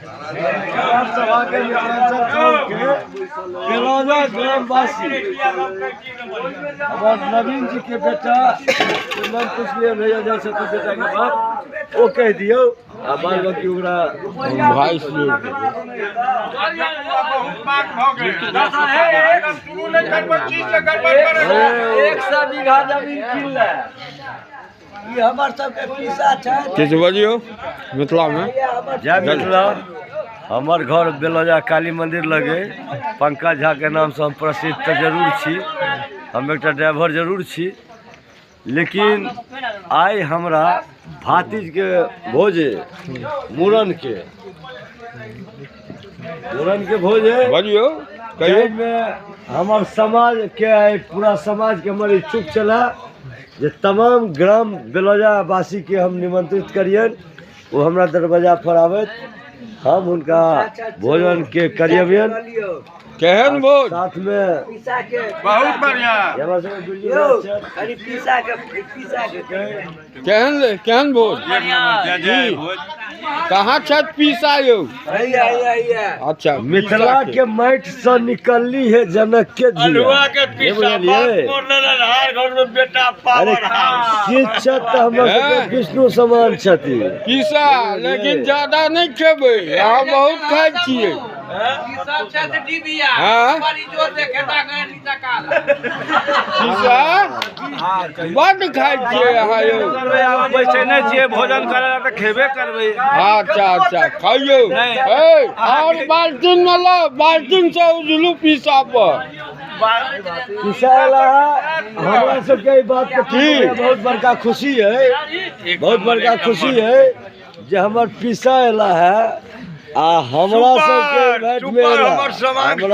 सभा के मिथिलांचल चौक के बेलौजा ग्रामवासी हमर नवीन जी के बेटा के नाम पूछलिए भैया जा छथिन बेटा के बाप ओ कहि दियौ आ बाद बाकी ओकरा भाई एक सौ बीघा जमीन कीन ले ई हमर सबके पीसा छै। किछु बजियौ मिथिलामे। जय मिथिला। हमर घर बेलौजा काली मंदिर लगे पंकज झा के नाम से हम प्रसिद्ध तऽ जरूर छी, हम एकटा ड्राइवर जरूर छी, लेकिन आइ हमरा भातिज के भोज है, मूड़न के भोज है। बजियौ कहियौ। जाहिमे हमर समाज के आइ पूरा समाज के हमर इच्छुक छला जे तमाम ग्राम बेलौजा वासी के हम निमंत्रित करियन, वो हमरा दरवाजा पर आबैत हम हुनका भोजन के करियबियन। केहन भोज? साथ में बहुत बढ़िया। हमर सबके बिरजू भाई छथि। केहन केहन भोज? जी कहाँ छथि पीसा यौ? अच्छा, मिथिला के माटि से निकलली है जनक के धिया। के ये बुझलियै? अरे किछु छथि तऽ हमर सबके विष्णु समान छथिन। पीसा लेकिन ज्यादा नहि खेबै, अहाँ बहुत खाइ छियै। हाँ? पीसा बड्ड खाइ छियै अहाँ यौ। बैठे नहि छियै भोजन करै लए तऽ खेबे करबै। अच्छा अच्छा खाइयौ। ए और बाल्टीन में लाउ, बाल्टीन से उजलू पीसा पर। पीसा एला हमरा सबके ई बात के की? बहुत बड़का खुशी है, बहुत बड़का खुशी है जे हमर पीसा एला है आ हमरा सबके इवेंट में सुपर एला। हमर समाज हमरा